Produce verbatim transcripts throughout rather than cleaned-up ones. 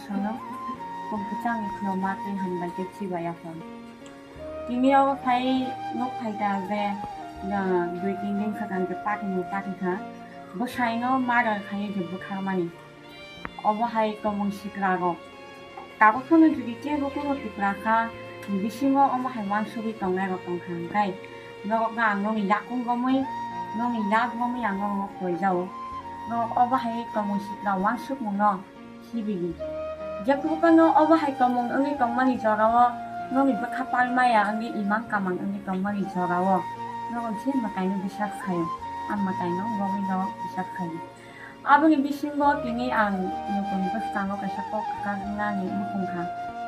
Sono, kung kwchangni kheno ma twi hambai khe chibai ya phano. Tini obo phai nuk phai ta je, na, dui tin din kha kang je pati ni pati kha. Bwsai no murder khai je bwthar mani. Obo hai tomung sikla rok. Tabuk phano jodi kebo kebo tikla kha, bisingo omo hai wansugwi tongnai rok tong kha hwnkhe, norok no ang noni yakung romwi, noni yak romwi ang norok no koi jao. Norok obo hai tomung sikla wansukmung no sibidi. Jephuru phano obo hai tomung wngwi tongmani jorao, noni bwkha palmaya wngwi imang kamang wngwi tongmani jorao, norok je mwtaino biswas khaio, ang mwtaino romwi norok biswas khaio. Aboni bisingo tini ang nukuni bwskango kaisa kok kwkar wngnani muchungkha,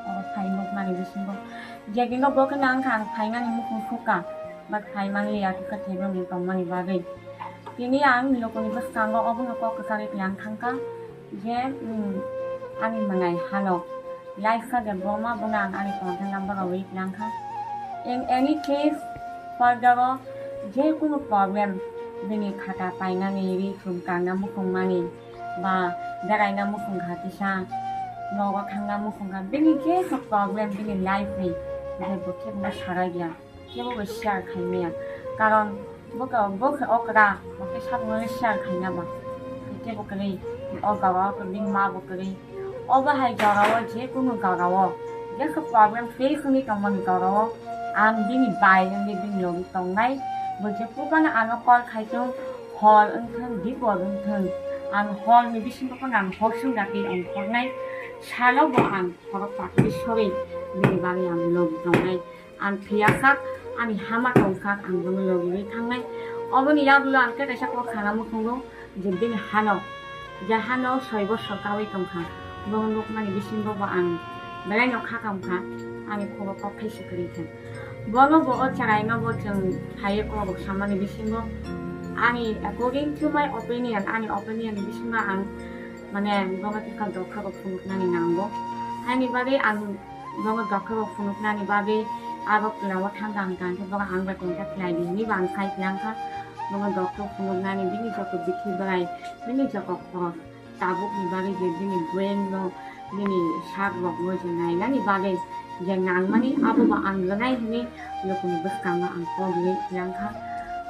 oro phai nuknani bisingo. Jegwino bo kheno wngkha ang phainani muchung sukha, but phai manliya kisa teibo ni tongmani bagwi. Tini ang nukuni bwskango obono kok kwkarwi tlang thangkha je, um, ani mwnai hano. Laisa Debbarma bono ang ani contact number rwi tlang kha. In any case, further o je kunu problem, bini khata painani, ri chum karna muchungmani, ba beraina muchungkha kisa, nogo thangna muchungkha, bini je kha problem, bini life ni, je bo khe bo sarai ya. Kebo bo share khaimaya. Karon bo khe, bo khe okra, bo khe sakno share khaina ba. Kebo kwrwi, o baba o kwrwi, ma bo kwrwi. Obo hai jorao, je kunu jorao, je khe problem face wngwi tongmani jorao, ang bini bai wngwi bini logi tongnai. Bo je bupano ano call khai thung, hor wngthung, dipor wngthung, ang horni bisingo phano ang hor sung dakwi ang hornai. Salo bo ang khorok patwi sorwi bini bagwi ang logi tongnai. Ang phiya sak, ani hama tong sak, ang bono logi wi thangnai. Oboni yagulo ang khe kaisa kok sana muchungo je bini hano, je hano soi bosor kawi tongkha, bono nukmani bisingo bo ang belai no kha kamkha, ani khoro kok khai se kwrwi kha. Bono bo o chwraino bo chwng phaiwi kok rok samani bisingo ani according to my opinion, ani opinion bisingo ang mane bono tikha dokha rok phunuknani nango. Haini bagwi ang Bono dokhe bo phunuknani bagwi abo pla o thang kha hwnkha hwnkhe bono ang bai contact khlai di hinwi bo ang sai khlai kha. Bono dokhe phunuknani bini joto bikhi bwrai, bini joto khorok tabukni bagwi je bini brain no, bini sak rok no je nainani bagwi je nangmani abo bo ang rwnai hinwi lokoni bwskango ang kok ri khlai kha.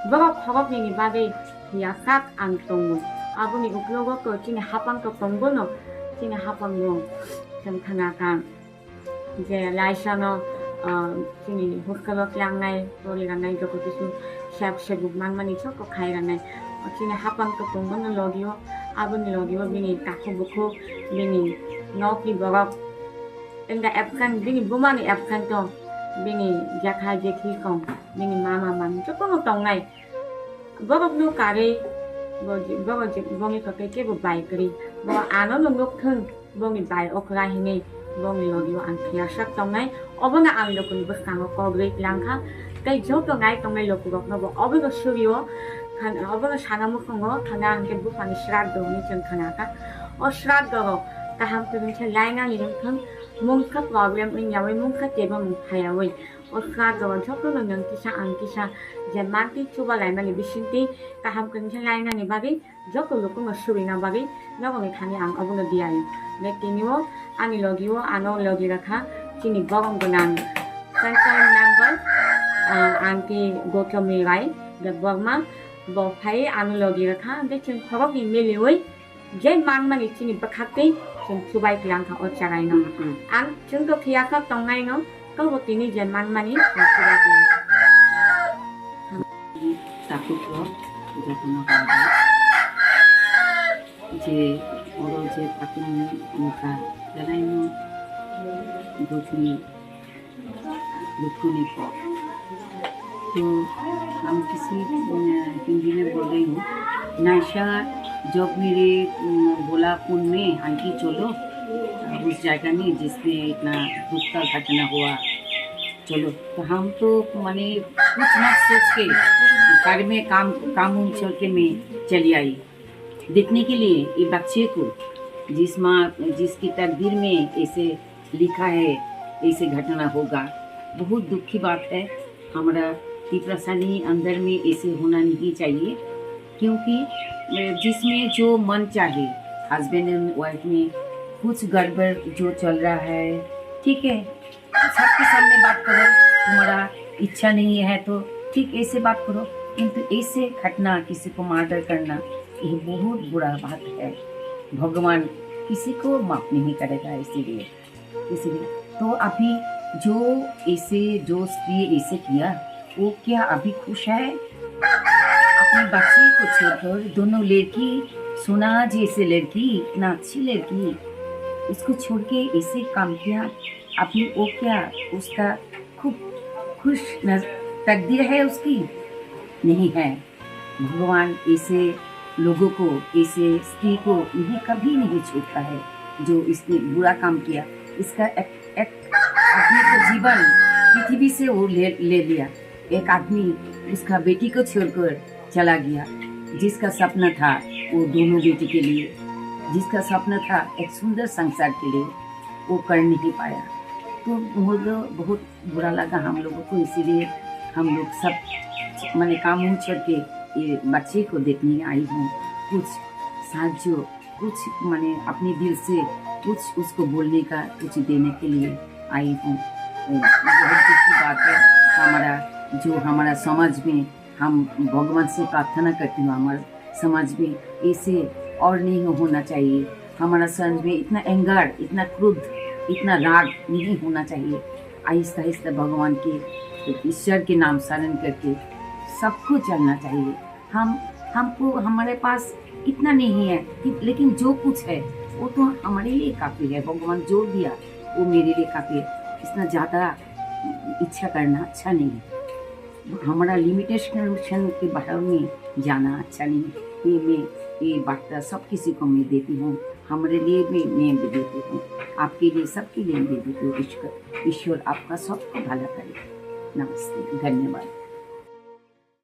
Borok khorok nini bagwi phiya sak ang tongo. Aboni uklogo to chini hapang to tongbono, chini hapang bo chwng khna kha. Je laisano, ah, chini hostel-o tlangnai, pori ranai, joto kisu sep sebuk manmani joto khai ranai. O chini hapang to tongmani logio, aboni logio bini takhuk bukhuk, bini nokni borok, wngkha absent, bini bumani absent to, bini jekha jekhi kong, bini mama mami jotono tongnai. Borokno karwi bo, bo, bongni koktwi kebo bai kwrwi. Bo ano no nuk thung, bongni bai okra hinwi bongni logio ang phiya sak tongnai. Obono ang lokoni bwskango kok rwi tlang kha. Tei joto nai tongnai lokorokno bo obono surio, khan-, obono sana muchungo thangna hwnkhe buphani sraddho hinwi chwng khna kha. O sraddho rok kaham kwrwngsa lainani wng thung, mungsa problem wngyawi, mungsa teibo mung phayawi. O sraddho jotono nwng kisa ang kisa je manti chuba laimani bisingtwi kaham kwrwngsa lainani bagwi joto lukuno surina bagwi nokni thani ang obono diyaio. Tei tini o ani logi o ano logi rakha chini borom gwnang council member, ah, Aunty Goutami Rai Debbarma, bo phai ano logi rakha, tei chwng khoroknwi miliwi je manmani chini bwkhaktwi chwng chubai tlang kha o chwraino. Mm, mm. Ang chwngno phiya kha tongnaino, tobo tini je manmani chwng chubai tlang kha. Takhuk rok jotono hambai. Je oro je takhukni wngkha, belaino dukhni, dukhni kok. तो हम किसी, अ, हिंदी में बोल रही हूँ, नशा जब मेरे, अ, बोला खून में, आंटी चलो, अ, उस जगह नहीं जिसमें इतना दुख का घटना हुआ, चलो। तो हम तो माने कुछ मत सोच के घर में काम, काम उम छोड़ के मैं चली आई। देखने के लिए ये बच्चे को, जिस माँ, जिसकी तकदीर में ऐसे लिखा है, ऐसे घटना होगा। बहुत दुख की बात है। हमारा तिपरासानी अंदर में ऐसे होना नहीं चाहिए, क्योंकि, अ, जिसमें जो मन चाहे, हस्बैंड एंड वाइफ में कुछ गड़बड़ जो चल रहा है, ठीक है, सबके सामने बात करो। तुम्हारा इच्छा नहीं है तो ठीक ऐसे बात करो, किंतु ऐसे घटना, किसी को मर्डर करना, ये बहुत बुरा बात है। भगवान किसी को माफ नहीं करेगा। इसीलिए, इसीलिए तो अभी जो ऐसे, जो स्त्री ऐसे किया, वो क्या अभी खुश है? अपने बच्चे को छोड़कर, दोनों लड़की, सोना जैसे लड़की, इतना अच्छी लड़की, उसको छोड़ के ऐसे काम किया, अभी वो क्या उसका खूब खुश नज-, तकदीर है उसकी? नहीं है। भगवान ऐसे लोगों को, ऐसे स्त्री को नहीं, कभी नहीं छोड़ता है, जो इसने बुरा काम किया। इसका एक, एक आदमी का जीवन पृथ्वी से वो ले, ले लिया। एक आदमी उसका बेटी को छोड़कर चला गया, जिसका सपना था वो दोनों बेटी के लिए, जिसका सपना था एक सुंदर संसार के लिए, वो कर नहीं पाया। तो मुझे बहुत बुरा लगा हम लोगों को, इसीलिए हम लोग सब, माने, काम उम छोड़ के ये बच्चे को देखने आई हूँ। कुछ साहाय्य, कुछ, माने, अपने दिल से कुछ उसको बोलने का, कुछ देने के लिए आई हूँ। बहुत दुख की बात है, हमारा, जो हमारा समाज में, हम भगवान से प्रार्थना करती हूँ, हमारे समाज में ऐसे और नहीं होना चाहिए। हमारा समाज में इतना एंगर, इतना क्रोध, इतना राग नहीं होना चाहिए। आहिस्ता आहिस्ता भगवान के, ईश्वर के नाम स्मरण करके सबको चलना चाहिए। हम, हमको, हमारे पास इतना नहीं है कि, लेकिन जो कुछ है वो तो हमारे लिए काफी है। भगवान जो दिया वो मेरे लिए काफी है। इतना ज्यादा इच्छा करना अच्छा नहीं है। हमारा लिमिटेशन के बाहर में जाना अच्छा नहीं। ये मैं, ये वार्ता सब किसी को मैं देती हूँ, हमारे लिए भी मैं भी देती हूँ, आपके लिए, सबके लिए भी देती हूँ। ईश्वर, ईश्वर आपका सबको भला करे। नमस्ते, धन्यवाद।